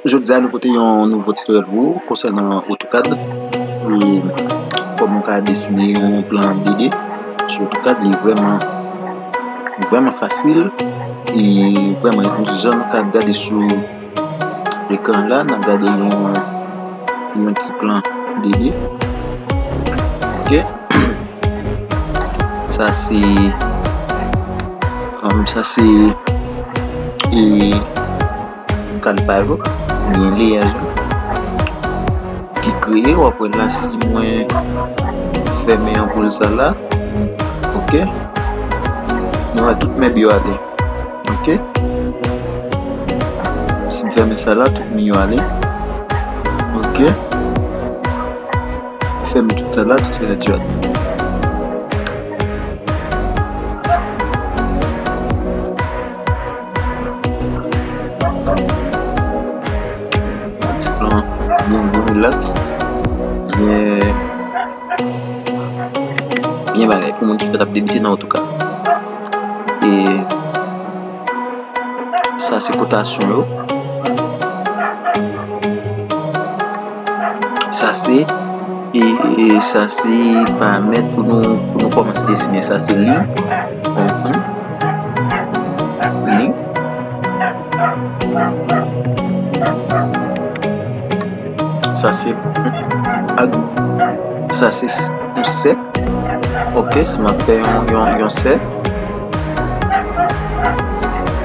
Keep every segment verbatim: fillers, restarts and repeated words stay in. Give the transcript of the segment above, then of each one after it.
Jodi a, nou pote yon nouvo tutorial pou ou konsènan AutoCAD. E kòman ou ka desine yon plan de de sou AutoCAD, li vrèman, vrèman fasil. E vrèman, jan nou ka gade sou ekran la, n ap gade yon, yon ti plan de de. Ok. Sa se, um, sa se, e, kalpa yo, oubyen layers yo ki kreye. W ap wè la, si mwen fèmen anpoul sa la, ok, nou wè tout mèb yo ale. Ok. Si m fèmen sa la, tout mi yo ale. Ok. Fèmen tout sa la, tout fenèt yo ale. Ti plan byen, byen relax. Byen, byen bagay pou moun ki fèk ap debite nan AutoCAD. E sa se kotasyon yo. Sa se, e, e sa se paramèt pou nou, pou nou kòmanse desine. Sa se liy. Mhm. Liy. Sa se, ak, sa se s-, yon sèk. Ok, si m ap fè yon, yon, yon sèk.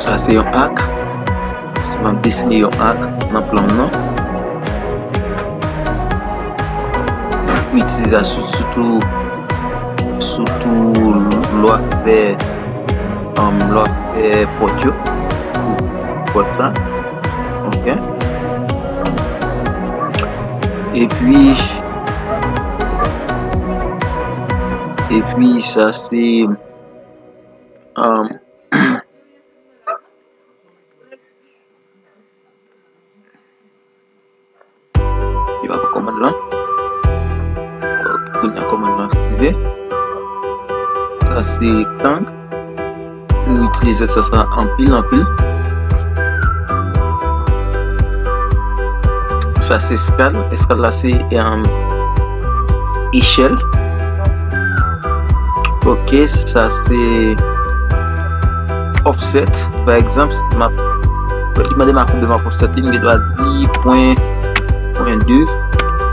Sa se yon ak. Si m ap desine yon ak nan plan m nan. Itilize sou, sitou, sitou lè w ap fè, um, lè w ap fè pòt yo. Pòt sa. Ok. Epi, epi sa se, um, li pa pou kòmann lan. Ok, kounye a kòmann lan aktive. Sa se rektang. Nou itilize sa, sa anpil, anpil. Sa se eskal. Eskal la se, um, echèl. Ok, sa se offset. Pa egzanp, si m ap, li mande m a konbyen m ap offset li, m gen dwa di pwen, pwen de,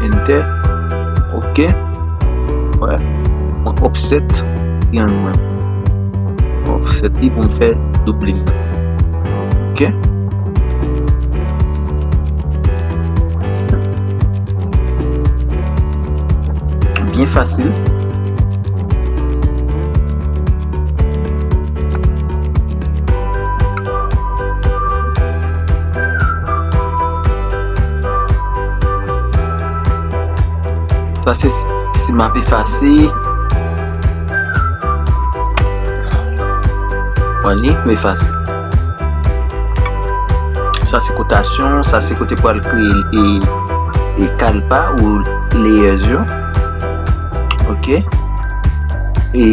enter. Ok. Wè. Mwen offset triyang mwen. Mwen offset li pou m fè doub liy. Ok. Byen fasil. Sa se si m ap efase. Wè li, m efase. Sa se kotasyon, sa se kote pou al kreye e, e kalpa ou layers yo. Ok. E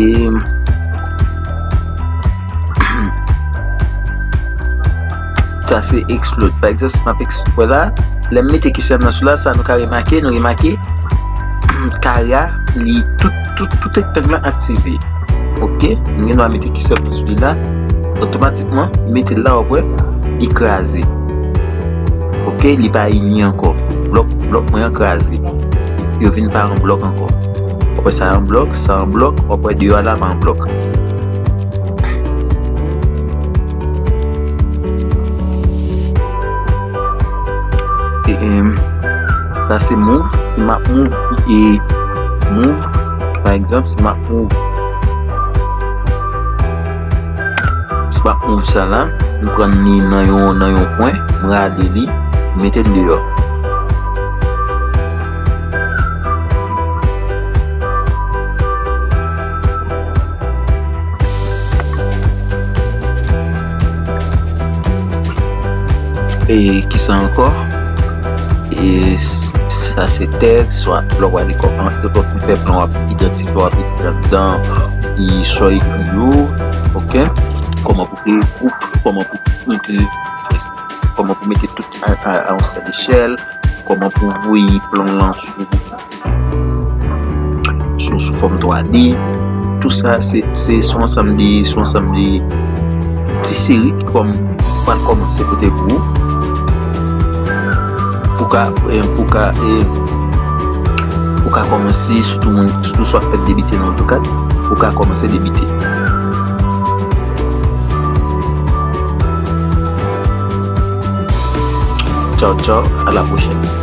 sa se explode. Pa egzanp, si m ap eksplode la, lè m mete kisè m nan sou la, sa nou ka remake, nou remake kare a, li tout, tout, tout rektang lan aktive. Ok, m gen dwa mete kisè m sou li la, otomatikman, m mete l la, w ap wè, li kraze. Ok, li pa ini ankò. Blòk, blòk mwen an kraze. Yo vin pa yon blòk ankò. W ap wè sa yon blòk, sa yon blòk, w ap wè deyò a la pa yon blòk. E, em, sa se move. Si m ap move, e, move, pa egzanp, si m ap move, si m ap move sa la, m pran li nan yon, nan yon pwen, m rale li, m mete l deyò. E kisa ankò? E s-, s-, Sa se tèks, swa lè w ale kòman, nenpòt ki fè plan w ap idantifye, w ap ekri anndan, e swa ekri yo, ok? Kòman pou kreye gwoup, kòman pou mete, kòman pou mete tout a, a, a yon sèl echèl, kòman pou voye plan lan sou, sou, sou fòm twa D. Tout sa, se, se, se yon ansanm de, se yon ansanm de ti seri ki kòm, pral kòmanse pote pou ou. Pou ka, eh, pou ka, eh, pou ka kòmanse, sitou moun, sitou swa fèk debite nan AutoCAD, pou ka kòmanse debite. Tchaw, tchaw, a la pwochèn.